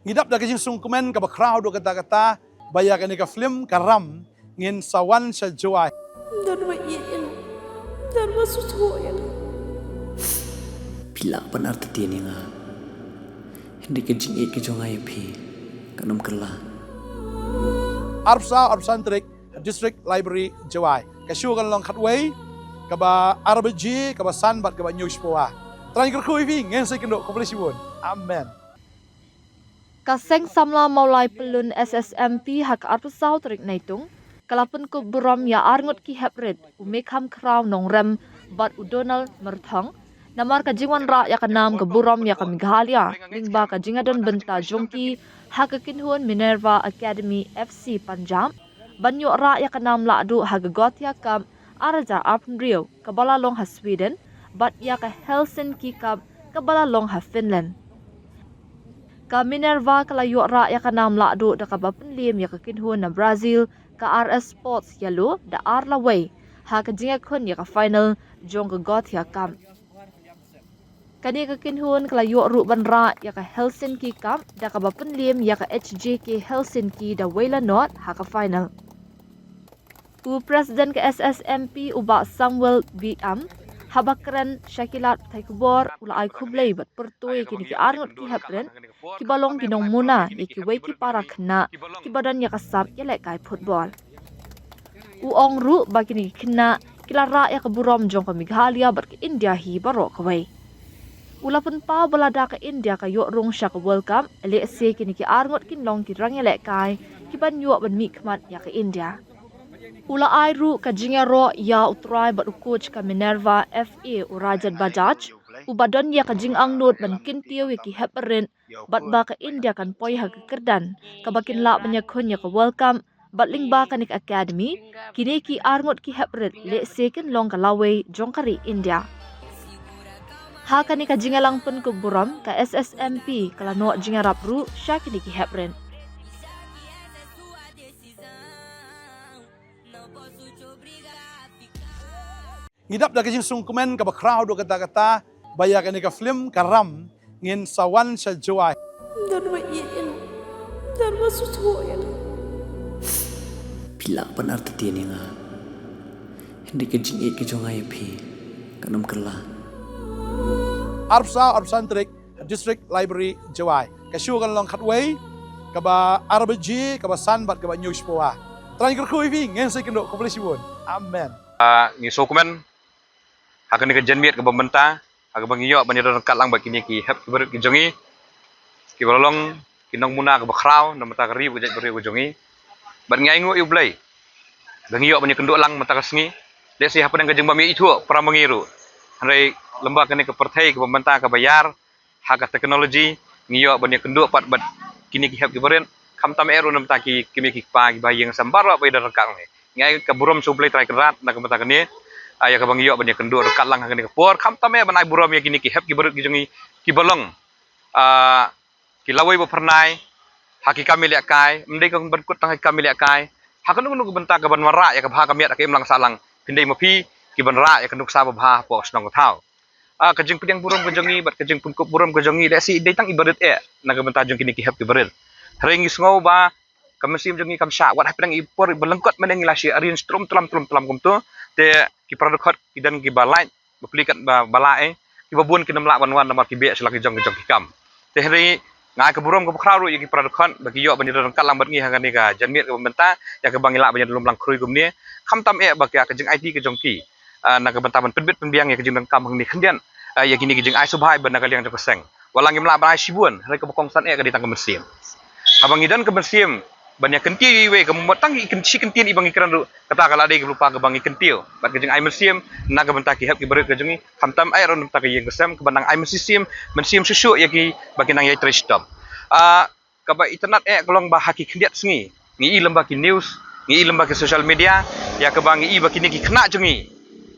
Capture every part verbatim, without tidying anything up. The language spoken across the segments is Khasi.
Ngi dap da ka jingsngewkmen kaba khraw duh katta katta ba ïa kane ka film Ka Ram ngin sa wan sha Jowai. Don ba ïeit ïa nga. Don ba sngewthuh ïa nga. Phi lah ban artatien ïa nga. Hynrei ka jingïeit ka jong nga ïa phi kan ym kylla. Arphew saw arphew san tarik, District Library Jowai. Ka show kan long khatwei, kaba ar baje, kaba san bad kaba hynñiew shiphew. Trai kyrkhu ïa phi, ngin sa ïakynduh, khublei shibun. Amen. Ka Seng Samla Mawlai Pyllun S S M P ha ka arphew saw tarik Naitung ka la pynkup burom ïa arngut ki hep rit, u Mekham Khraw Nongrem bad u Donald Myrthong, namar ka jingwanrah ïa ka nam ka burom ïa ka Meghalaya lyngba ka jingïadon bynta jong ki ha ka kynhun Minerva Academy F C Punjab, ban ïoh rah ïa ka nam lahduh ha ka Gothia Cup ar hajar arphew hynriew kaba la long ha Sweden, bad ïa ka Helsinki Cup kaba la long ha Finland. Ka Minerva ka la ïoh rah ïa ka nam lahduh da kaba pynliem ïa ka kynhun na Brazil, ka R S Sports Yalo, da ar la wei ha ka jingïakhun ïa ka final jong ka Gothia Cup. Kane ka kynhun ka la ïoh ruh ban rah ïa ka Helsinki Cup da kaba pynliem ïa ka H J K Helsinki da wei la nod ha ka final. U President ka S S M P u Bah Samuel B M, haba kren sha ki lad pathai khubor, u la ai khublei bad pyrto ïa kine ki arngut ki hep rit kiba long ki nongmuna ïa kiwei ki para khynnah kiba don ïa ka sap ïalehkai football. U ong ruh ba kine ki khynnah ki la rah ïa ka burom jong ka Meghalaya bad ka India hi baroh kawei. U la pynpaw ba lada ka India ka ïoh rung sha ka World Cup, lehse kine ki arngut kin long ki rangïalehkai kiban ïoh ban mihkhmat ïa ka India. U la ai ruh ka jingïaroh ïa u trai bad u coach ka Minerva F A, u Rajat Bajaj, uba don ïa ka jingangnud ban kyntiew ïa ki hep rit bad ba ka India kan poi ha ka kyrdan kaba kin lah ban ïakhun ïa ka World Cup, bad lyngba kane ka academy, kine ki arngut ki hep rit lehse kin long ka lawei jong ka ri India. Ha kane ka jingïalang pynkup burom, ka S S M P ka la noh jingïarap ruh sha kine ki hep rit. Ngi dap da ka jingsngewkmen kaba khraw duh katta katta ba ïa kane ka film Ka Ram ngin sa wan sha Jowai. Don ba ïeit ïa nga. Don ba sngewthuh ïa nga. Phi lah ban artatien ïa nga. Hynrei ka jingïeit ka jong nga ïa phi kan ym kylla. Arphew saw arphew san tarik, District Library Jowai. Ka show kan long khatwei, kaba ar baje, kaba san bad kaba hynñiew shiphew. Trai kyrkhu ïa phi, ngin sa ïakynduh, khublei shibun. Amen. Ah, ngi sngewkmen ha kane ka janmiet kaba mynta, ha kaba ngi ïoh ban ïadon ryngkat lang bad kine ki hep ki barit ki jong ngi, kiba la long ki nongmuna kaba khraw na bynta ka ri bad ka jaitbynriew ka jong ngi. Bad ngi ainguh ïa U Blei ba ngi ïoh ban ïakynduh lang mynta ka sngi. Lehse hapdeng ka jingbym ïaithuh para ma ngi ruh, hynrei lyngba kane ka pyrthei kaba mynta kaba ïar ha ka technology, ngi ïoh ban ïakynduh pat bad kine ki hep ki barit, khamtam eh ruh na bynta ki kmie ki kpa, ki bahaïing hasem baroh ba ïadon ryngkat ngi. Ngi ai ka burom sha U Blei Trai Kynrad na ka bynta kane, ah, ïa kaba ngi ïoh ban ïakynduh ryngkat lang ha kane ka por, khamtam eh ban ai burom ïa kine ki hep ki barit ki jong ngi kiba long, ah, ki lawei ba phyrnai ha ki kam ïalehkai, ym dei ka ban kut tang ha ki kam ïalehkai, ha kano kano ka bynta kaban wanrah ïa ka bha ka miat ha ka imlang sahlang, phin dei ma phi kiban rah ïa ka nuksa babha hapoh shnong ka thaw. Ah, ka jingpdiang burom ka jong ngi bad ka jingpynkup burom ka jong ngi lehse dei tang i barit eh na ka bynta jong kine ki hep ki barit. Hynrei ngi sngew ba ka mynsiem jong ngi kam shah, wat hapdeng i por ba lyngkot mynne ngi la shu arrange trum tlam trum tlam kumto, te ki para dkhot ki don kiba lait, ba plie kat ba, ba lah eh, kiba bun kin ym lah ban wan namar ki beh sha la ki jong ki jong ki kam. Te hynrei nga ai ka burom kaba khraw ruh ïa ki para dkhot ba ki ïoh ban ïadon ryngkat lang bad ngi ha kane ka janmiet kaba mynta, ïa kaba ngi lah ban ïadon lum lang khrui kumne, khamtam eh ba ka, ka jingaiti ka jong ki, ah, na ka bynta ban pynbit pynbiang ïa ka jingdonkam hangne khyndiat, ah, ïa kine ki jingai sngewbha ban na ka liang jong ka seng. Wat la ngim lah ban ai shibun, hynrei kaba kongsan eh ka dei tang ka mynsiem. Haba ngi don ka mynsiem ban ïa kyntiew iwei, ka mut tang i kyn-, shi kyntien iba ngi kren ruh, kata ka la dei ka lypa kaba ngi kyntiew bad ka jingai mynsiem na ka bynta ki hep ki barit ka jong ngi, khamtam eh ruh na ka bynta ka ïing ka sem, kaba nang ai mynsiem, mynsiem shuh shuh ïa ki ba ki nang ïai trei shitom. Ah, kaba itynnad eh ka long ba ha ki khyndiat sngi ngi i lyngba ki news, ngi i lyngba ki social media, ïa kaba ngi i ba kine ki khynnah jong ngi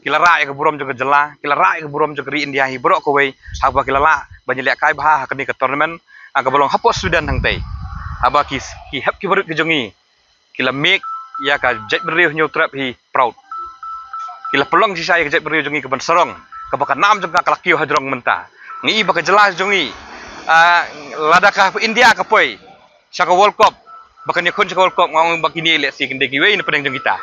ki la rah ïa ka burom jong ka jylla, ki la rah ïa ka burom jong ka ri India hi baroh kawei, haba ki la lah ban ïalehkai bha ha kane ka tournament, ah, kaba long hapoh Sweden hangtei. Haba ki, ki hep ki barit ki jong ngi ki la mih ïa ka jaitbynriew Hynñiewtrep hi proud. Ki la pynlong shisha ïa ka jaitbynriew jong ngi kaban sarong, kaba ka nam jong ka ka la kiew hajrong mynta. Ngi i ba ka jylla jong ngi Ah, lada ka India ka poi sha ka World Cup, ba kan ïakhun sha ka World Cup, nga ong ba kine lehse kin dei kiwei na pdeng jong kita.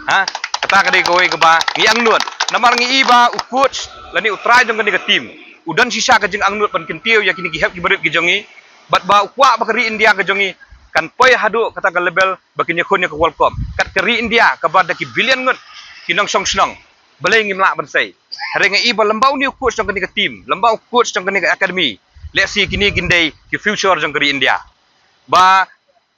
Ha? Kata ka dei kawei kaba ngi angnud. Namar ngi i ba u coach lane u trai jong kane ka team u don shisha ka jingangnud ban kyntiew ïa kine ki hep ki barit ki jong ngi. Bad ba u kwah ba ka ri India ka jong ngi kan poi haduh kata ka level ba kin ïakhun ïa ka World Cup. Kat ka ri India kaba da ki billion ngut ki nongshong shnong. Balei ngim lah ban sei? Hynrei nga i ba lymba une u coach jong kane ka team, lymba u coach jong kane ka academy, lehse kine kin dei ki future jong ka ri India. Ba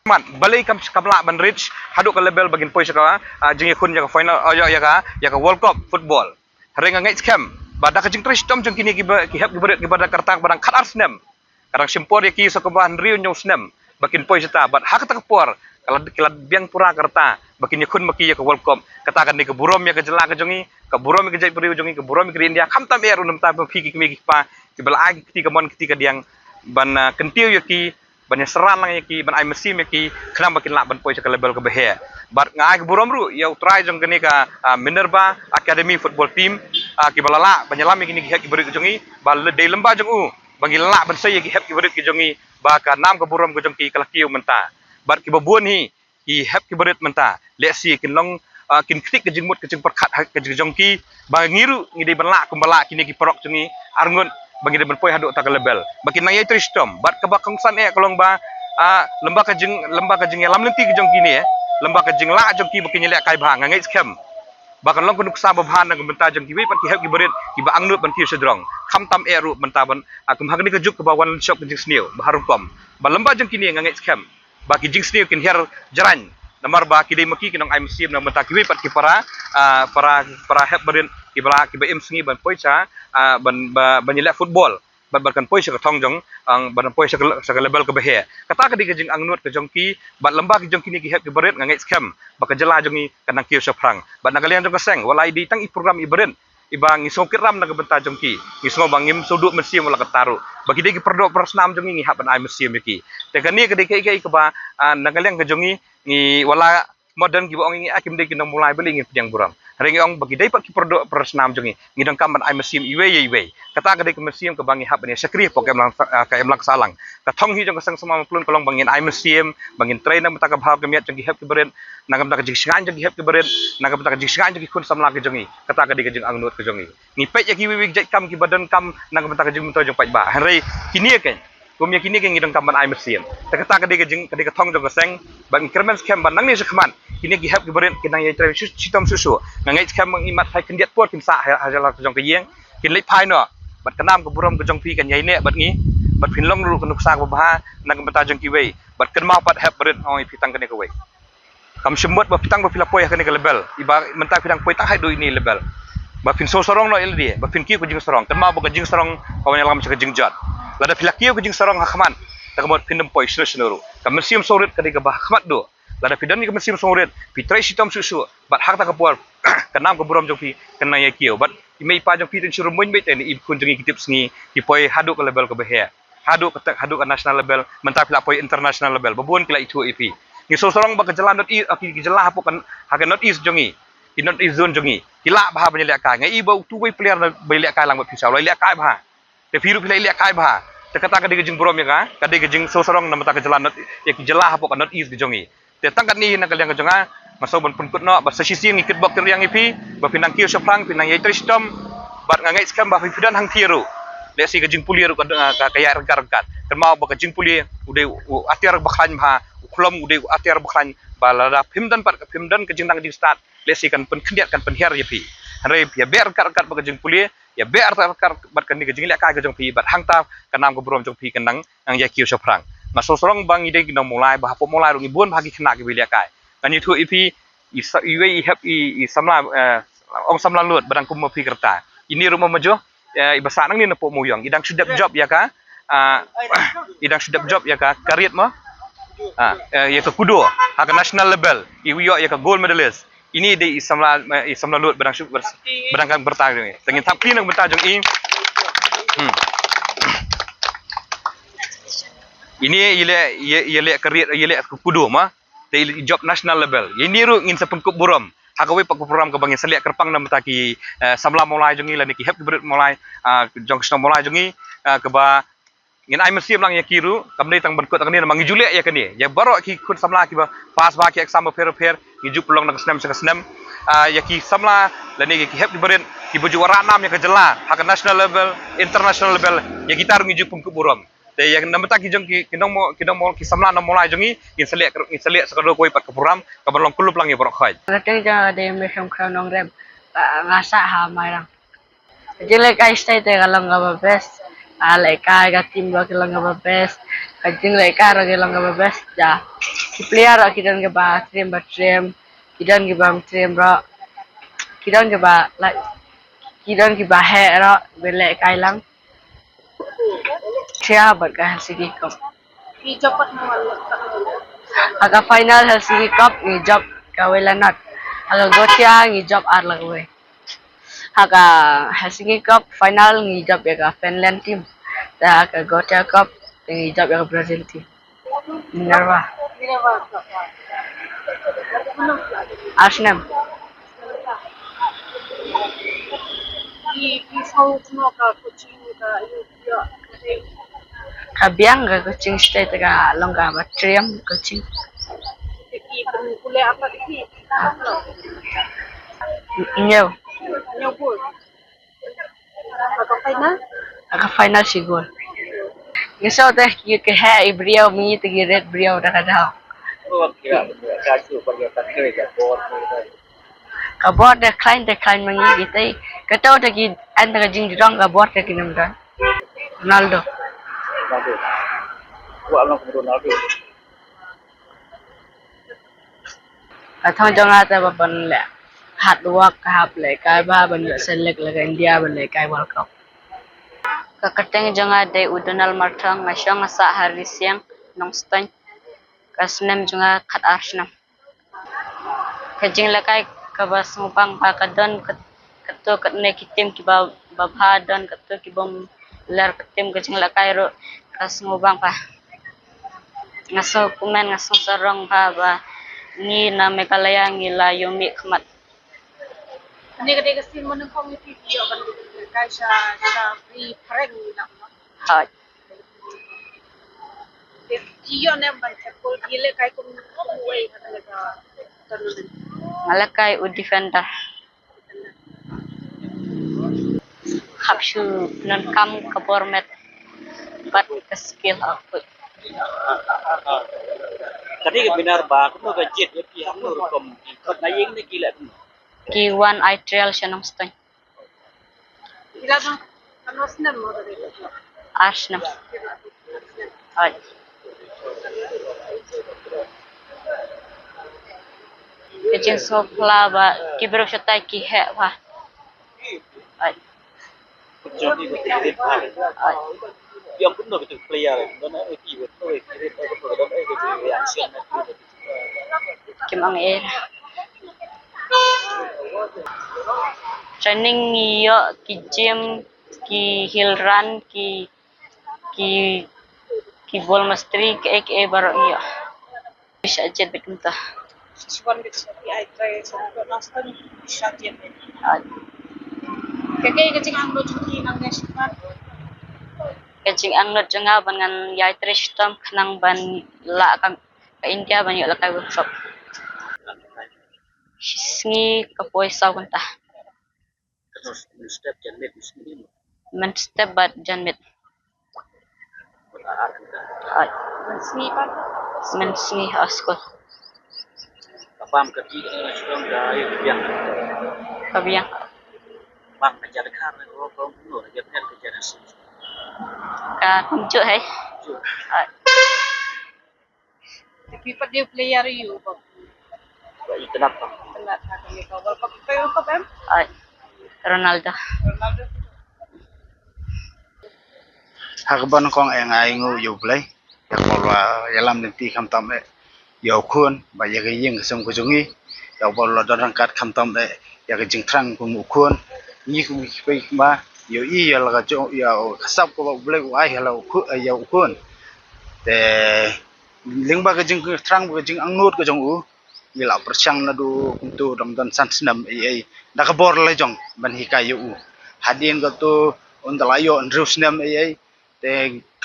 man, balei kam, kam lah ban reach haduh ka level ba kin poi sha ka, ah, jingïakhun ïa ka final, ah, ïa, ïa ka, ïa ka World Cup football. Hynrei nga ngeit skhem ba da ka jingtrei shitom jong kine kiba, ki hep ki barit kiba da ka rta ba dang khatar snem, ka dang shim por ïa ki sa kaba hynriew hynñiew snem ba kin poi shata, bad ha kata ka por ka la, ka la biang pura ka rta ba kin ïakhun ma ki ïa ka World Cup. Kata kan dei ka burom ïa ka jylla ka jong ngi, ka burom ïa ka jaitbynriew jong ngi, ka burom ïa ka ri India. Khamtam eh ruh namar ba phi ki kmie ki kpa kiba la ai ki kti kamon ki kti kadiang ban, ah, kyntiew ïa ki, ban ïasyrang lang ïa ki, ban ai mynsiem ïa ki, khnang ba kin lah ban poi sha ka level kaba heh. Bad nga ai ka burom ruh ïa u trai jong kane ka, ah, Minerva Academy football team, ah, kiba la lah ban ïalam ïa kine ki hep ki barit ki jong ngi, ba la dei lymba jong u ba ngi la lah ban sei ïa ki hep ki barit ki jong ngi, ba ka nam ka burom ka jong ki ka la kiew mynta. Bad kiba bun hi ki hep ki barit mynta, lehse kin long, ah, kin khreh ka jingmut ka jingpyrkhat ha ka jong ki ba ngi ruh ngi dei ban lah kumba lah kine ki paralok jong ngi arngut, ba ngi dei ban poi haduh kata ka level ba kin nang ïai trei shitom. Bad kaba kongsan eh ka long ba, ah, lymba ka jing, lymba ka jingïalam lynti ka jong kine, lymba ka jinglah jong ki ba kin ïalehkai bha, nga ngeit skhem ba kan long ka nuksa babha na ka bynta jong kiwei pat ki hep ki barit kiba angnud ban kiew shajrong. Khamtam eh ruh mynta ban, ah, kum ha kane ka juk kaba wan shop ka jingsniew ba ha rukom, ba lymba jong kine nga ngeit skhem ba ki jingsniew kin hiar jrang. Namar ba ki dei ma ki ki nongai mynsiem na ka bynta kiwei pat ki para, ah, para, para hep barit kiba la, kiba im sngi ban poi sha, ah, ban, ba, ban ïaleh football. Bad, bad kan poi sha ka thong jong, ang, ban poi sha ka, sha ka level kaba heh. Kata ka dei ka jingangnud ka jong ki, bad lymba ki jong kine ki hep ki barit nga ngeit skhem ba ka jylla jong ngi kan nang kiew shaphrang. Bad na ka liang jong ka seng, wat la i dei tang i program i barit, iba ngi sngew kyrpad na ka bynta jong ki, ngi sngew ba ngim sngewduh mynsiem wat la katta ruh. Ba ki dei ki para doh para snam jong ngi, ngi hap ban ai mynsiem ïa ki. Te kane ka dei kaei kaei kaba, ah, na ka liang ka jong ngi, ngi wat la mo don kiba ong ïa ngi, ah, kim dei ki nongmulai, balei ngin pdiang burom? Hynrei ngi ong ba ki dei pat ki para doh para snam jong ngi, ngi donkam ban ai mynsiem iwei ïa iwei. Kata ka dei ka mynsiem kaba ngi hap ban ïa shakri hapoh ka imlang, ah, ka imlang sahlang. Ka thong hi jong ka seng samla Mawplun ka long ba ngin ai mynsiem, ba ngin trei na ka bynta ka bha ka miat jong ki hep ki barit, na ka bynta ka jingshngaiñ jong ki hep ki barit, na ka bynta ka jingshngaiñ jong ki khun samla ki jong ngi. Kata ka dei ka jingangnud ka jong ngi. Ngi peit ïa kiwei kiwei ki jait kam kiba donkam na ka bynta ka jingmyntoi jong paidbah. Hynrei kine kein, kum ïa kine kein ngi donkam ban ai mynsiem. Te kata ka dei ka jing, ka dei ka thong jong ka seng, ba ngi kyrmen skhem ba nangne shakhmat kine ki hep ki barit kin nang ïai trei shi, shitom shuh shuh. Nga ngeit skhem ba ngi mat hai khyndiat por kin sah ha, ha jaka la ka jong ka ïing, kin leit phai noh. Bad ka nam ka burom ka jong phi kan ïai neh bad ngi, bad phin long ruh ka nuksa kaba bha na ka bynta jong kiwei. Bad kynmaw pat hep barit, ong ïa phi tang kane kawei. Kam shym mut ba phi tang ba phi la poi ha kane ka level, iba mynta phi dang poi tang haduh ine i level, ba phin sngewsarong noh ïa lade, ba phin kiew ka jingsarong. Kynmaw ba ka jingsarong ka wan ïalam sha ka jingjot. Lada phi la kiew ka jingsarong ha khmat, te ka mut phin ym poi shano shano ruh. Ka mynsiem sngewrit ka dei kaba ha khmat duh. Lada phi don ïa ka mynsiem sngewrit, phi trei shitom shuh shuh, bad ha kata ka por ka nam ka burom jong phi kan nang ïai kiew. Bad i mei i pa jong phi, tang shu rymmuiñ beit te, i khun jong ngi ki tip sngi ki poi haduh ka level kaba heh, haduh ka, haduh ka national level, mynta phi la poi international level, ba bun ki la ithuh ïa phi. Ngi sngewsarong ba ka jylla North East, ah, ki, ki jylla hapoh ka, ha ka North East jong ngi, ki North East zone jong ngi, ki lah bha ban ïalehkai. Nga i ba utu uwei player ba ïalehkai lang bad phi, sha u la ïalehkai bha. Te phi ruh phi la ïalehkai bha. Te kata ka dei ka jingburom ïa ka, ka dei ka jingsngewsarong na ka bynta ka jylla North, ïa ki jylla hapoh ka North East ka jong ngi. Te tang katne hi na ka liang ka jong nga, nga sngew ban pynkut noh, bad sa shisien ngi kitbok kitrwiang ïa phi ba phin nang kiew shaphrang, phin nang ïai trei shitom. Bad nga ngeit skhem ba phi, phi don hangthie ruh, lehse ka jingpule ruh ka, ka, ka ïaid ryngkat ryngkat. Kynmaw ba ka jingpule u dei u atiar ba khlaiñ bha, u khlem u dei u atiar ba khlaiñ, ba lada phim don pat, phim don ka jingnang jingstad, lehse kan pynkhyndiat, kan pynhiar ïa phi. Hynrei ïa beh ryngkat ryngkat bad ka jingpule, ïa beh ryngkat ryngkat bad kane ka jinglehkai ka jong phi, bad hangta ka nam ka burom jong phi kan nang, nang ïai kiew shaphrang. Nga sngewsarong ba ngi dei ki nongmulai, ba hapoh Mawlai ruh ngi bun bha ki khynnah kiba ïalehkai. Ngan ïathuh ïa phi, i sa, iwei i hep i, i samla, eh, ong samla Lut ba dang kum ma phi ka rta. Ine ruh ma, ma Jo, eh, iba sah nangne napoh Mawïong, i dang shu dep jop ïa ka, ah, i dang shu dep jop ïa ka, ka riat ma, ah, eh, ïa ka kudo ha ka national level, i ïoh ïa ka gold medalist. Ine dei i samla, eh, i samla Lut ba dang shu, ba dang ka rta. Te ngin thap kti na ka bynta jong i. Hmm. Ine i leh, i, i leh ka riat, i leh ka kudo ma. Te i jop national level. Ïa ine ruh ngin sa pynkup burom ha kawei pat ka program kaba ngin sa leh kyrpang na ka bynta ki, eh, samla Mawlai jong ngi lane ki hep ki barit Mawlai, ah, jong ka shnong Mawlai jong ngi, ah, kaba Ngin ai mynsiem lang ïa ki ruh, kam dei tang ban kut tang kane, namar ngi ju leh ïa kane ïa baroh ki khun samla kiba pass bha ki exam bapher bapher, ngi ju pynlong na ka snem sha ka snem. Ah, ïa ki samla lane ïa ki hep ki barit kiba ju wanrah nam ïa ka jylla ha ka national level, international level, ïa kita ruh ngi ju pynkup burom. Te ïa namar ta ki jong ki, ki nongmo-, ki nongmo-, ki samla nongmolai jong ngi, ngin sa leh, ngin sa leh sa kano kawei pat ka program kaban long kyllup lang ïa baroh khoit. Ka kyrteng jong nga dei Mekhem Khrang Nongrem. Nga sah ha Mairang. Ka jinglehkai state te ka long kaba best. Ka lehkai ka team ruh ka long kaba best. Ka jinglehkai ruh ka long kaba best. Ja, ki player ruh ki don kiba trim ba trim, ki don kiba trim ruh, ki don kiba, like, ki don kiba heh ruh, ba lehkai lang. Gothia bad ka Helsinki Cup. Ha ka final Helsinki Cup ngi jop ka Velanat. Ha ka Gothia ngi jop ar la kawei. Ha ka Helsinki Cup final ngi jop ïa ka Finland team. Te ha ka Gothia Cup ngi jop ïa ka Brazil team. Minerva. Ar snem. Ka biang ka coaching state, ka long kaba trim coaching. Hynñiew. Ha ka final? Ha ka final shi goal. Ngi shu te ki, ki heh i briew, mynta ki rit briew da ka daw. Ka bor te khlaiñ, te khlaiñ ma ngi ki te. Kato te ki, ynda ka jingjrong ka bor te kim don. Ronaldo. Ronaldo. Ka thong jong nga te ba ban leh hard work, ka hap lehkai bha ban ïoh select la ka India ban lehkai World Cup. Ka kyrteng jong nga dei u Donald Marthong, nga shong nga sah ha Risiang, Nongstoiñ. Ka snem jong nga khat ar snem. Ka jinglehkai kaba sngewbang ba ka don kat-, katto katne ki team kiba, ba bha, don katto ki bym ler ka team, ka jinglehkai ruh ka sngewbang ba. Nga sngewkmen, nga sngewsarong ba, ba ngi na Meghalaya ngi la ïoh mih khmat. Kane ka dei ka sien ba nyngkong ïa phi phi ïoh ban lehkai sha, sha ri phareng ngi na. Hooid. Phi ïoh ne ban check goal, phi lehkai kum, kum uei ha kane ka tournament? Nga lehkai u defender. Hap shu pyndonkam ka bor met bad ka skill ha kut. Kane ka Minerva kumno ka jied ïa phi, ha kumno rukom, ki khot na ïing ne ki leh kumno? Ki wan ai trial sha Nongstoiñ. Ki la don katno snem mo? Ar snem. Hooid. Ka jingsngewphylla ba ki briew shatai ki heh bha. Hooid. Hooid. Kim ong ei. Training ngi ïoh ki gym, ki hill run, ki, ki, ki ball mastery, kiei kiei baroh ngi ïoh. Sha jied beit kumta. Shuwa beit sha ki ai try sha ki Nongstoiñ sha jied beit. Hooid. Kaei ka jingangnud jong phi nangne shakhmat? Ka jingangnud jong nga ban ngan ïai trei shitom khnang ban lah ka, ka India ban ïoh lehkai World Cup. Shi sngi ka poi saw kynta. Mynstep bad janmiet. Hooid. Mynsngi ha skul. Ka biang. Ka kumjuh hi. Hooid. Te phi pat dei u player aïu ba phi itynnad ha kane ka World Cup? Phi peit World Cup em? Ai, Ronaldo. Ronaldo. Ha kaba nyngkong eh nga ai nguh ïa U Blei ïa kaba u la ïalam lynti khamtam eh ïa u khun bad ïa ka ïing ka sem ka jong ngi, ïa kaba u la don ryngkat khamtam eh ïa ka jingthrang kum u khun. Ngi kum ki kpa ki kmie ïohi ïa la ka jong, ïa ka sap kaba U Blei u ai ïa la u khun, ïa u khun. Te lyngba ka jingthrang bad ka jingangnud ka jong u, ngi la pyrshang naduh kumto dang don san snem ei ei da ka bor la jong ban hikai ïa u. Hadien kato un da la ïoh hynriew snem ei ei, te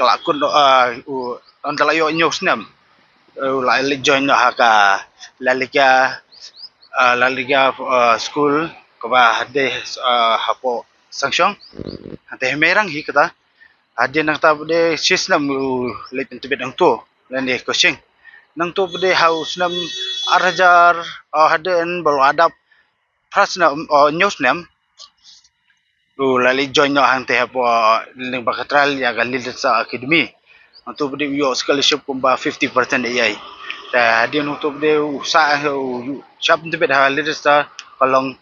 ka la kut, ah, u, ynda la ïoh hynñiew snem. U la leit join noh ha ka La Liga, ah, La Liga, ah, school, kaba hadien, ah, hapoh Shangshong. Hangtei ha Mairang hi kata. Hadien nangta pat de shi snem u leit pyntbit hangto, lane coaching. Nangto pat de ha u snem ar hajar, ah, hadien ba la dap phra snem, ah, hynñiew snem. U la leit join noh hangtei hapoh, ah, lyngba ka trial ïa ka Little Star Academy. Hangto pat de u ïoh scholarship kumba fifty percent ei ei. Te hadien hangto pat de u sah, u shah pyntbit ha Little Star ka long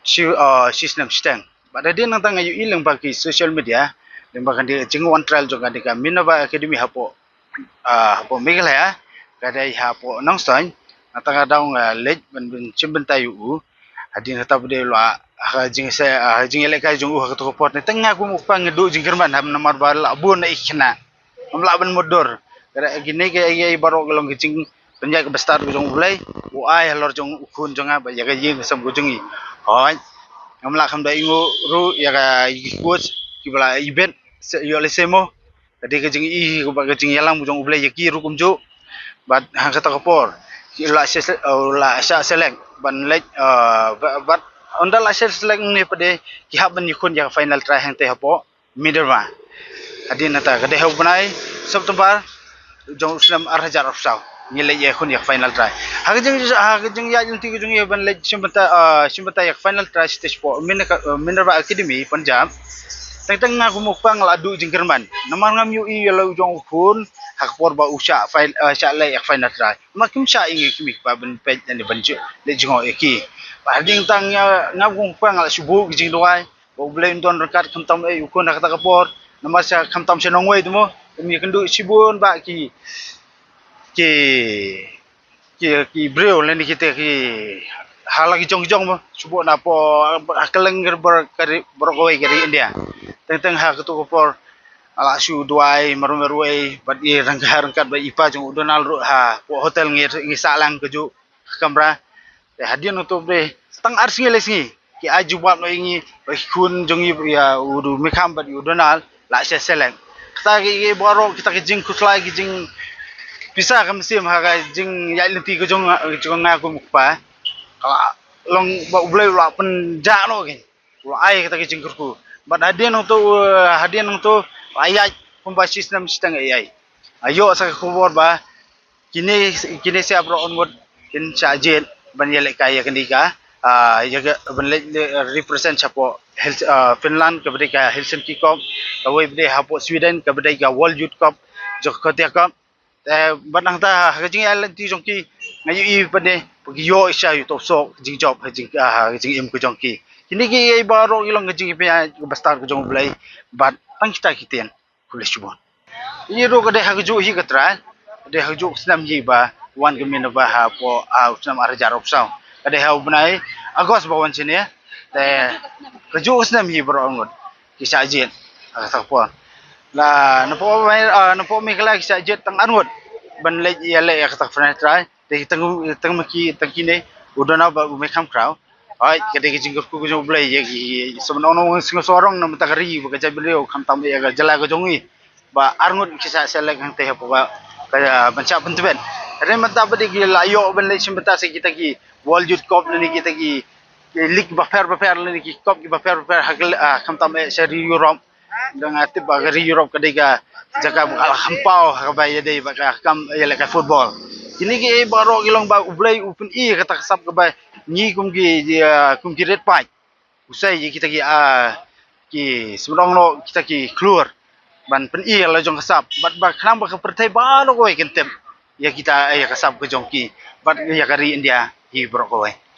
shi, ah, shi snem shiteng. Bad hadien nangta nga ïohi lyngba ki social media, lyngba kane ka jingwan trial jong kane ka Minerva Academy hapoh, ah, hapoh Meghalaya, ka dei hapoh Nongstoiñ. Nangta nga dang, ah, leit ban, ban shim bynta ïa u. Hadien kata pat de la, ha ka jingse, ah, jingïalehkai jong u ha kato ka por, teng nga kum u kpa nga duh jingkyrmen, namar ba la bun na i khynnah. Ngam lah ban mutdur. Ka dei kine kiei kiei baroh ki long ki jingpynïaid kaba stad ka jong U Blei, u ai halor jong u khun jong nga bad ïa ka ïing ka sem ka jong ngi. Hooid. Ngam lah kham da i nguh ruh ïa ka, ïa ki coach kiba la ibit, se ïoh lehse mo. Ka dei ka jingïohi bad ka jingïalam ka jong U Blei ïa ki ruh kumjuh. Bad ha kata ka por ki la se, la shah select ban leit, ah, ba-, bad ynda la shah select ne pat de ki hap ban ïakhun ïa ka final try hangtei hapoh Minerva. Hadien nangta ka dei ha u bnai September jong u snem ar hajar arphew saw ngi leit ïakhun ïa ka final try. Ha ka jing, ha ka jingïaid lynti ka jong ngi ban leit shim bynta, ah, shim bynta ïa ka final try stage four, Mine-, ah, Minerva Academy, Punjab. Teng teng nga kum u kpa nga la duh jingkyrmen. Namar ngam ïohi ïa la u jong u khun ha ka por ba u shah fai-, ah, shah leit ïa ka final try. Ma kim shah ïa ngi ki kmie ki kpa ban peit ne ban ju-, leit jngoh ïa ki. Bad hadien nangta nga, nga kum u kpa nga la shu buh ki jingduwai ba U Blei un don ryngkat khamtam eh u khun ha kata ka por. Namar sha khamtam sha nongwei te mo, ym ïakynduh shibun ba ki, ki, ki, ki briew lane kita ki ha la ki jong ki jong mo, shu buh na poh ha kylleng ka ri, baroh kawei ka ri India. Teng teng ha kato ka por la shu duwai marwei marwei bad i ryngkat ryngkat bad i pa jong u Donald ruh hapoh hotel ngi, ngi sah lang kajuh ka kamra. Te hadien nangto pat de tang ar sngi lai sngi ki ai jubab noh ïa ngi ba i khun jong ngi, ïa u Mekham bad u Donald la shah select. Kata kiei kiei baroh kita ki jingkhuslai ki jingpisa ka mynsiem ha ka jingïaid lynti ka jong, jong nga kum u kpa. Ka la long ba U Blei u la pynjah noh ki. U la ai kata ki jingkyrkhu. Bad hadien nangto, eh, hadien nangto la ïaid kumba shi snem shiteng ei ei. Ïoh sa ka khubor ba kine, kine sha baroh arngut kin shah jied ban ïalehkai ïa kane ka, ah, ïa ka ban leit, leit represent shapoh Hel-, ah, Finland kaba dei ka Helsinki Cup, kawei pat de hapoh Sweden kaba dei ka World Youth Cup, Jakarta Cup. Te bad nangta ha ka jingïaid lynti jong ki nga ïohi pat de ba ki ïoh sha ïoh tawsoh ka jingjop ha jing, ah, ha ka jingim ka jong ki. Kine kiei kiei baroh ki long ka jingïapynïaid kaba stad ka jong U Blei bad tang kita ki ktien. Khublei shibun. Ïa ruh ka dei ha kajuh hi ka trai, ka dei ha kajuh ka snem hi ba wan ka Minerva hapoh, ah, u snem ar hajar arphew saw. Ka dei ha u bnai August ba wan shane. Te kajuh ka snem hi baroh arngut ki shah jied ha kata ka por. La napoh, ah, napoh Meghalaya ki shah jied tang arngut ban leit ïaleh ïa kata ka final try. Te tang, tang ma ki, tang kine u Donald bad u Mekham Khraw. Hooid, ka dei ka jingkyrkhu ka jong U Blei ïa ki, ki, sa ban ong, ong sngewsarong na bynta ka ri bad ka jaitbynriew khamtam ïa ka jylla ka jong ngi. Ba arngut ki shah select hangtei hapoh ka, ka, ban shah pyntbit. Hynrei mynta pat de ki la ïoh ban leit shim bynta sha kita ki World Youth Cup lane kita ki, ki league bapher bapher lane ki cup ki bapher bapher ha ka, ah, khamtam eh sha ri Europe. Dang, ah, tip ba ka ri Europe ka dei ka jaka ba ka la kham paw ha kaba ïadei bad ka kam ïalehkai football. Kine kiei baroh ki long ba U Blei u pyni kata ka sap kaba ngi kum ki, ah, kum ki rit paid. U sei ïa kita ki, ah, ki symbai noh kita ki khlur ban pyni ïa la jong ka sap bad ba khnang ba ka pyrthei baroh kawei kan tip ïa kita, ïa ka sap ka jong ki bad ïa ka ri India hi baroh kawei.